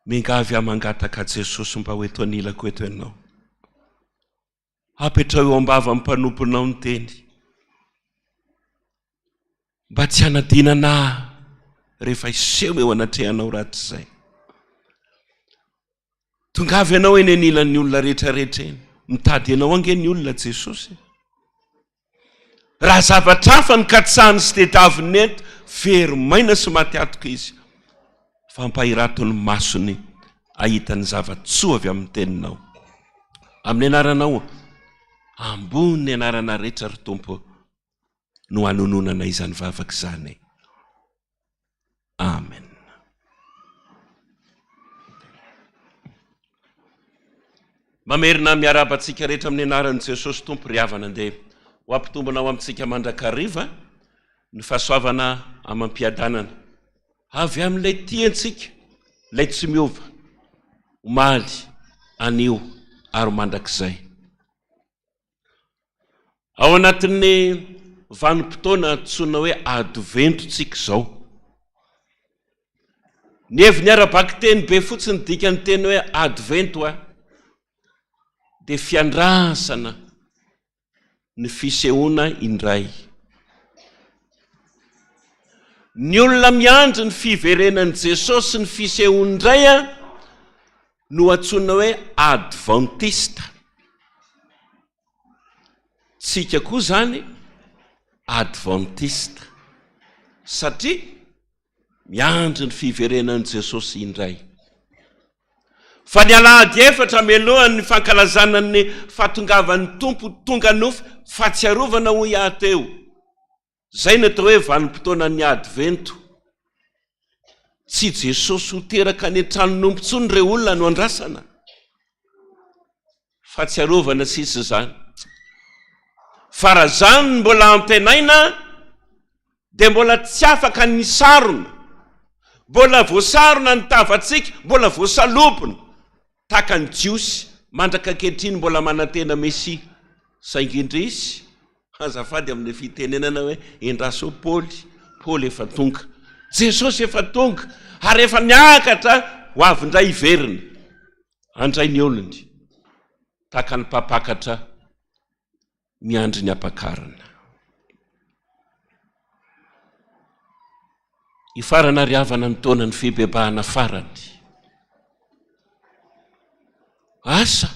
Miangavy aho mangataka Jesosy mba ho eto anilako eto Ianao. Apetraho eo am-bavan'ny mpanomponao ny teny. Mba tsy hanadinana ahy rehefa hiseho eo anatrehanao rahatrizay. Tongava ianao eny anilan'ny olona rehetrarehetra eny. Mitady anao ange ny olona Jesosy e. Raha zavatra hafa no katsahiny sy tedaviny eto, very maina sy maty atoka izy. Fa ampahirato ny masony hahita ny zava-tsoa avy amin'ny teninao. Amin'ny anaranao, ambony ny anarana rehetra ry Tompo, no hanononana izany vavaka izany. Amen. Mamerina miarahaba antsika rehetra amin'ny anaran'i Jesosy Tompo ry havana andeha ho ampitombina ao amintsika mandrakariva ny fahasoavana amam-piadanana avy amin'ilay tia antsika, ilay tsy miova, omaly, anio ary mandrakizay. Ao anatin'ny vanim-potoana antsoina hoe Advento tsika izao. Ny heviny ara-bakiteny be fotsiny dikan'ny teny hoe Advento a, dia fiandrasana ny fisehoana indray. Ny olona miandry ny fiverenan'i Jesosy sy ny fisehoany indray a, no antsoina hoe Advantista. Tsika koa zany Advantista satria miandry ny fiverenan'i Jesosy indray. Fa ny alahady efatra mialohan'ny fankalazana ny fahatongavan'ny Tompo tonga nofo fahatsiarovana hoy aho teo. Zay ny atao hoe vanim-potoanan'ny Advento. Tsy Jesosy ho teraka any an-tranon'omby intsony ireo olona no andrasana. Fahatsiarovana sisa izany. Fa raha izany no mbola antenaina dia mbola tsy afaka ny sarona. Mbola voasarona ny tavantsika, mbola voasalobona. Tahaka ny Jiosy mandraka ankehitriny mbola manantena Mesia. Saingy indrisy, azafady amin'ilay fitenenana hoe endraso Paoly, Paoly efa tonga. Jesosy efa tonga ary efa niakatra ho avy indray hiverina handray ny olony tahaka ny mpampakatra miandry ny ampakarina. Hifarana ry havana ny taonan'ny fibebahana farany. Asa!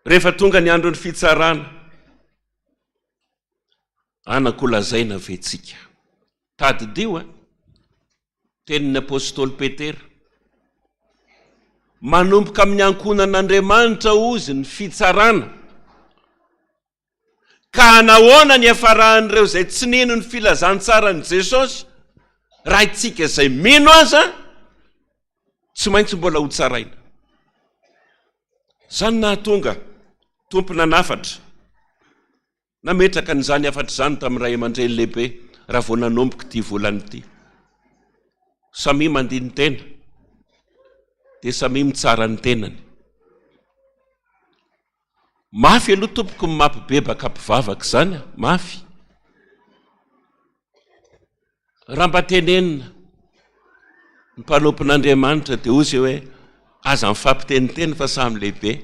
Rehefa tonga ny andron'ny fitsarana, anako lazaina ve tsika? Tadidio a! Tenin'ny apostoly Petera. Manomboka amin'ny ankohonan'Andriamanitra hozy ny fitsarana. Ka nahoana ny hiafaran'ireo izay tsy nino ny filazantsaran'i Jesosy, raha itsika izay mino aza tsy maintsy mbola hotsaraina? Izany nahatonga tompona nafatra nametraka an'izany hafatra izany tamin'ny ray aman-dreny lehibe raha vao nanomboka ity volana ity. Samia mandini-tena dia samia mitsara ny tenany. Mafy aloha tompoko ny mampibebaka mpivavaka izany a, mafy. Raha mba tenenina ny mpanompon'Andriamanitra dia hozy hoe aza mifampiteniteny fa samy lehibe.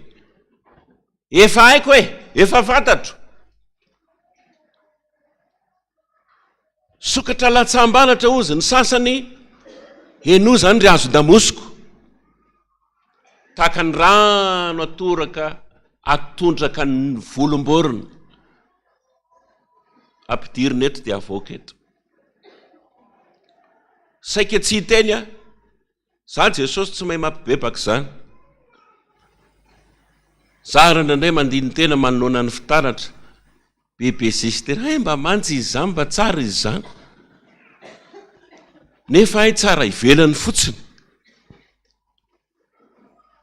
Efa haiko e, efa fantatro. Sokatra latsaham-balatra hozy ny sasany, henoy izany ry hazon-damosiko. Tahaka ny rano atoraka atondraka ny volom-borona. Ampidirina eto dia avoaka eto. Saika tsy hiteny aho. Za Jesosy tsy mahay mampibebaka izany. Za ary indraindray mandini-tena manoloana ny fitaratra. Bebe sister, hay mba mantsy izy izany, mba tsara izy izany. Nefa hay tsara ivelany fotsiny.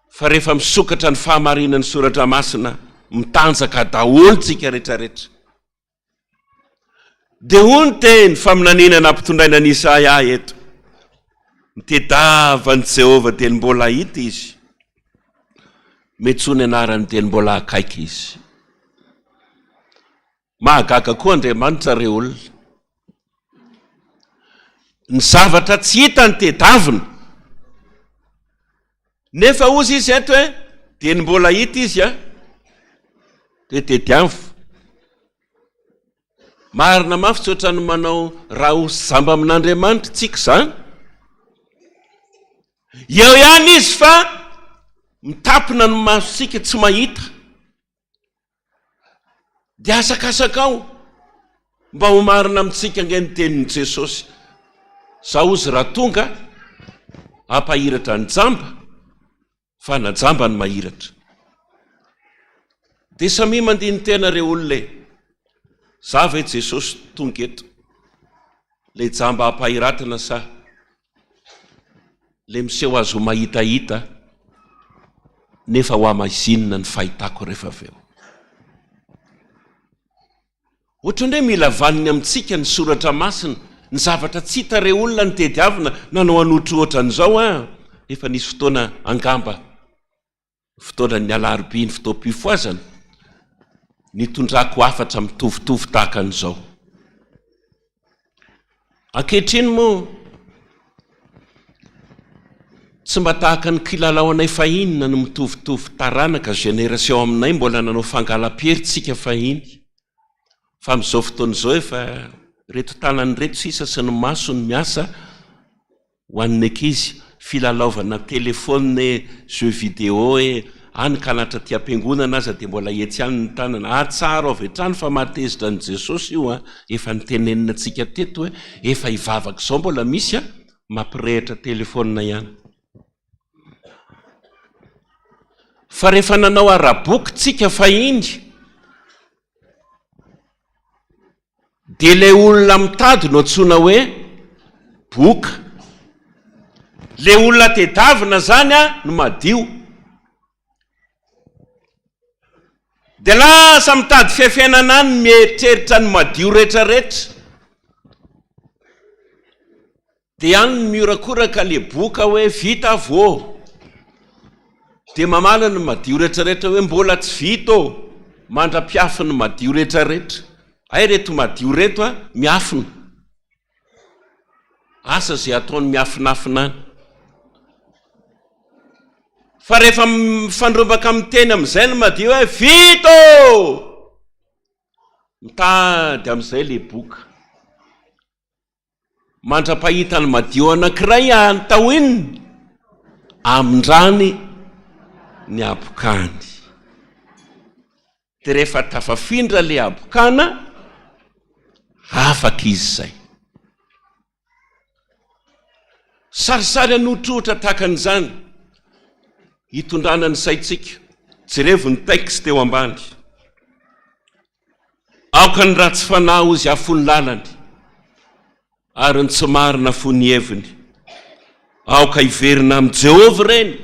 Fa rehefa misokatra ny fahamarinan'ny soratra masina, mitanjaka daholo tsika rehetrarehetra. Dia hoy ny teny faminaniana nampitondraina an'i Isaia eto, Mitedava an'i Jehovah dia ny mbola hita izy, Miantsoa ny anarany dia ny mbola akaiky izy. Mahagaga koa Andriamanitra re olona. Ny zavatra tsy hita ny tedavina. Nefa hozy izy eto hoe, dia ny mbola hita izy a, dia tediavo. Marina mafy tsy ohatran'ny manao raha ho jamba amin'Andriamanitra tsika izany. Eo ihany izy fa mitapina ny masontsika tsy mahita. Dia asakasakao mba ho marina amintsika ange ny tenin'i Jesosy. Zaho hozy raha tonga hampahiratra ny jamba fa na jamba ny mahiratra. Dia samia mandini-tena re olona e! Za ve Jesosy tonga eto le jamba hampahiratina sa le miseho azy ho mahitahita nefa ho hamaizinina ny fahitako rehefa avy eo? Ohatran'ny hoe mila vaniny amintsika ny soratra masina, ny zavatra tsy hita re olona no tediavina, nanao an'ohatrohatra an'izao an! Efa nisy fotoana angamba, fotoanan'ny alarobia ny fotoam-pifohazana, nitondrako hafatra mitovitovy tahaka an'izao. Ankehitriny moa, tsy mba tahaka ny kilalao anay fahiny na ny mitovitovy taranaka, génération, aminay mbola nanao fangalam-piery tsika fahiny. Fa amin'izao fotoana izao efa ireto tanana ireto sisa sy ny maso no miasa. Ho an'ny ankizy, filalaovana telephone e, jeux vidéo e, any ka na hatraty am-piangonana aza dia mbola etsy ihany ny tanana. Atsaharo avy hatrany fa mahatezitra an'i Jesosy io an! Efa notenenina antsika teto hoe efa hivavaka izao mbola misy an, mampirehitra telephone ihany. Fa rehefa nanao ara-boky tsika fahiny, Dia ilay olona mitady no antsoina hoe boka. Ilay olona tedavina izany no madio. Dia lasa mitady fiafiainana any mieritreritra ny madio rehetrarehetra. Dia any no mihorakoraka le boka hoe vita avy ô! Dia mamaly ny madio retraretra hoe mbola tsy vita ô! Mandra-piafy ny madio retraretra. Hay reto madio reto a, miafina. Asa izay ataony miafinafina any. Fa rehefa mifandrombaka miteny amin'izay ny madio hoe vita ô! Mitady amin'izay le boka. Mandra-pahitany madio anankiray any taoininy, amindrany ny habokany. Dia rehefa tafafindra ilay habokana, afaka izy izay. Sarisary an'ohatrohatra tahaka an'izany hitondrana ny saintsika. Jerevo ny texte eo ambany. Aoka ny ratsy fanahy hozy afo ny lalany, ary ny tsy marina fo ny heviny. Aoka hiverina amin'i Jehovah ireny,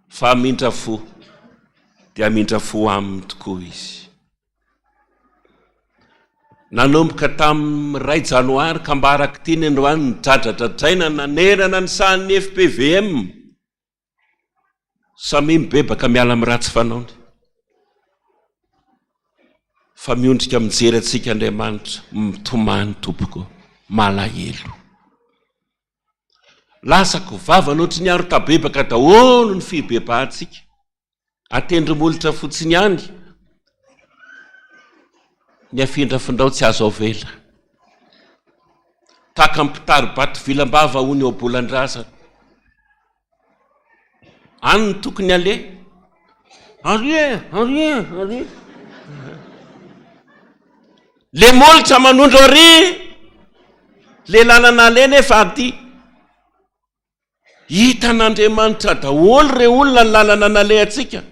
fa hamindra fo, dia hamindra fo aminy tokoa izy. Nanomboka tamin'ny iray janoary ka mba araka ity ny androany nidradradradraina nanerana ny sahan'ny fpvm. Samia mibebaka miala amin'ny ratsy fanaony. Fa miondrika mijery antsika Andriamanitra, mitomany tompoko, malahelo. Lasa goavana ohatry ny aro-tabebaka daholo ny fibebahantsika. Atendro-molotra fotsiny ihany ny afindrafindrao tsy azo avela. Tahaka ny mpitari-bato vilam-bava hoy ny ohabolan-drazana. Any no tokony aleha. Ary e, ary e, ary e. Le molotra manondro ary, le lalana aleha nefa aty. Hitan'Andriamanitra daholo ireo olona ny lalana nalehantsika.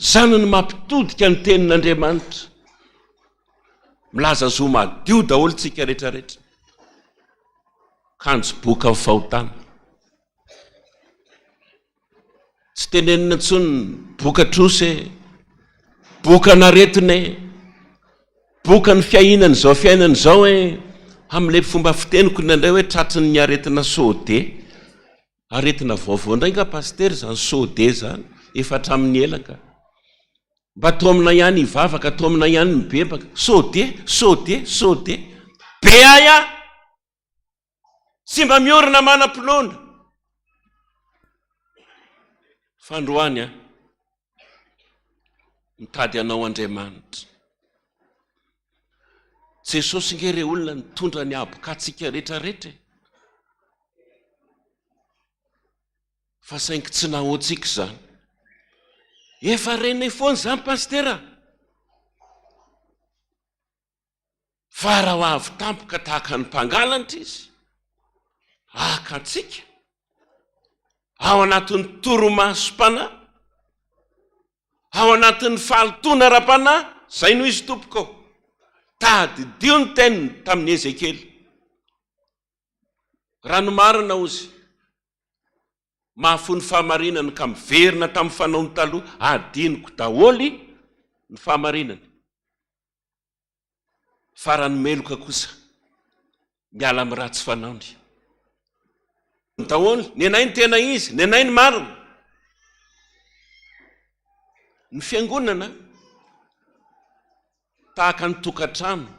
Izany no mampitodika ny tenin'Andriamanitra. Milaza zo madio daholo tsika rehetrarehetra. Kanjo boka ny fahotana. Tsy tenenina intsony ny boka trosa e, boka an'aretina e, boka ny fiainana izao fiainana izao e, amin'ilay fomba fiteniko indraindray hoe tratry ny aretina sode. Aretina vaovao indray nga pasitera izany sode izany, efa hatramin'ny ela ka. Mba taomina ihany hivavaka, taomina ihany mibebaka. Sode, sode, sode. Be ahy aho! Tsy mba miorina manam-pinoana. Fa androany an, mitady anao Andriamanitra. Jesosy nge re olona nitondra ny habokantsika rehetra rehetra e. Fa saingy tsy nahoantsika izany. Efa renay foana izany Pasitera. Fa raha ho avy tampoka tahaka ny mpangalatra izy, haka antsika ao anatin'ny torimasom-panahy, ao anatin'ny fahalotoana ara-panahy, izay no izy tompoko. Tadidio ny teniny tamin'i Ezekiela. Raha ny marina hozy, mahafoy ny fahamarinany ka miverina tamin'ny fanaony taloha, adinoko daholo ny fahamarinany. Fa raha ny meloka kosa miala amin'ny ratsy fanaony. Daholo, ny anay ny tena izy, ny anay ny marina. Ny fiangonana tahaka ny tokantrano.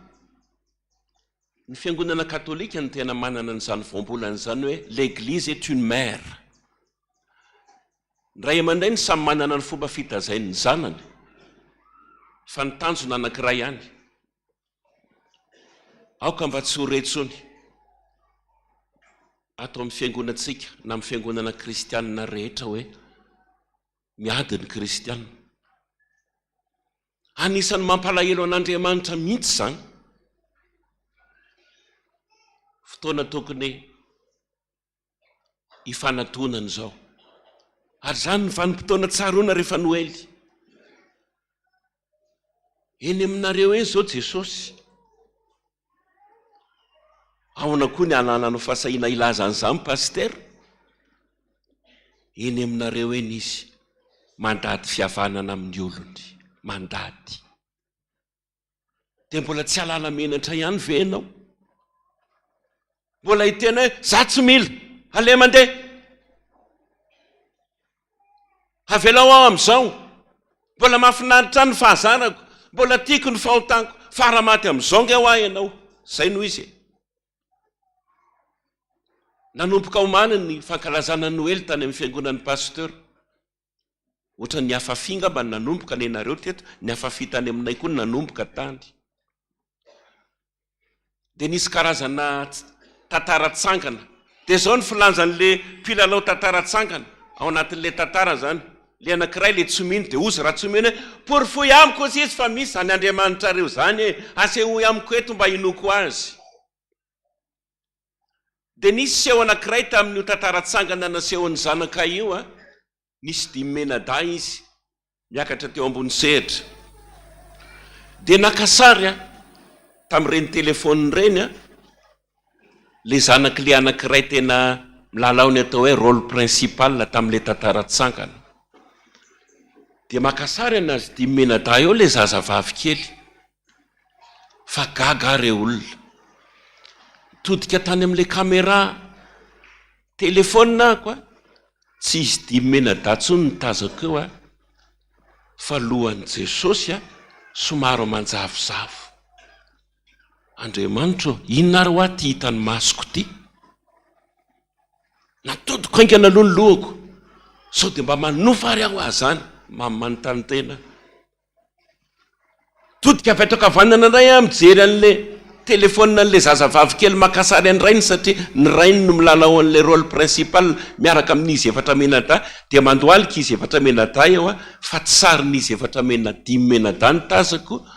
Ny fiangonana katolika no tena manana an'izany voambolana izany hoe l'église est une mère. Ny ray aman-dreny samy manana ny fomba fitazainy ny zanany, fa ny tanjona anankiray ihany. Aoka mba tsy ho re intsony ato amin'ny fiangonantsika na amin'ny fiangonana kristianina rehetra hoe miady ny kristianina. Anisan'ny mampalahelo an'Andriamanitra mihitsy izany. Fotoana tokony hifanatonana izao. Ary izany ny vanim-potoana tsaroana rehefa Noely. Eny aminareo eny izao Jesosy. Ahoana koa ny hanananao fahasahiana hilaza an'izany Pasitera? Eny aminareo eny Izy, mandady fihavanana amin'ny olony, mandady. Dia mbola tsy halala menatra ihany ve ianao? Mbola hiteny hoe za tsy mila, aleha mandeha. Avelao aho amin'izao. Mbola mahafinaritra ahy ny fahazarako, mbola tiako ny fahotako, fa raha maty amin'izao nge hoa ianao. Izay no izy e. Nanomboka omaly ny fankalazana Noely tany amin'ny fiangonan'ny Pasteur. Ohatran'ny Afafi ngamba no nanomboka nenareo teto, ny Afafi tany aminay koa no nanomboka tany. Dia nisy karazana tantara tsangana. Dia izao ny filanjan'le mpilalao tantara tsangana ao anatin'le tantara zany. Le anankiray le tsy mino dia hozy raha tsy mino hoe porofoy amiko hozy izy fa misy zany Andriamanitrareo zany e, asehoy amiko eto mba hinoako azy. Dia nisy seho anankiray tamin'io tantara tsangana nasehon'ny zanakay io a, nisy dimy menadahy izy niakatra teo ambony sehatra. Dia naka sary a, tamin'ireny telefaonina ireny a, le zanak'le anankiray tena milalao ny atao hoe rôle principal tamin'le tantara tsangana. Dia maka sary anazy dimy menadahy eo le zazavavy kely. Fa gaga aho re olona. Nitodika tany amin'ilay caméra téléphone aho a, tsy izy dimy menadahy intsony no tazako eo a, fa lohan'i Jesosy a, somary manjavozavo. Andriamanitra ô, inona ary hoa ity hitan'ny masoko ity? Natodiko haingana aloha ny lohako, sao dia mba manofa ary aho azany, manontany tena aho. Todika avy ato ankavanana indray aho mijery an'le téléphone an'le zazavavy kely maka sary an'ny rainy satria ny rainy no milalao an'le rôle principal miaraka amin'izy efatra mianadahy dia mandohalika izy efatra mianadahy eo fa tsy sarin'izy efatra miana dimy mianadahy no tazako.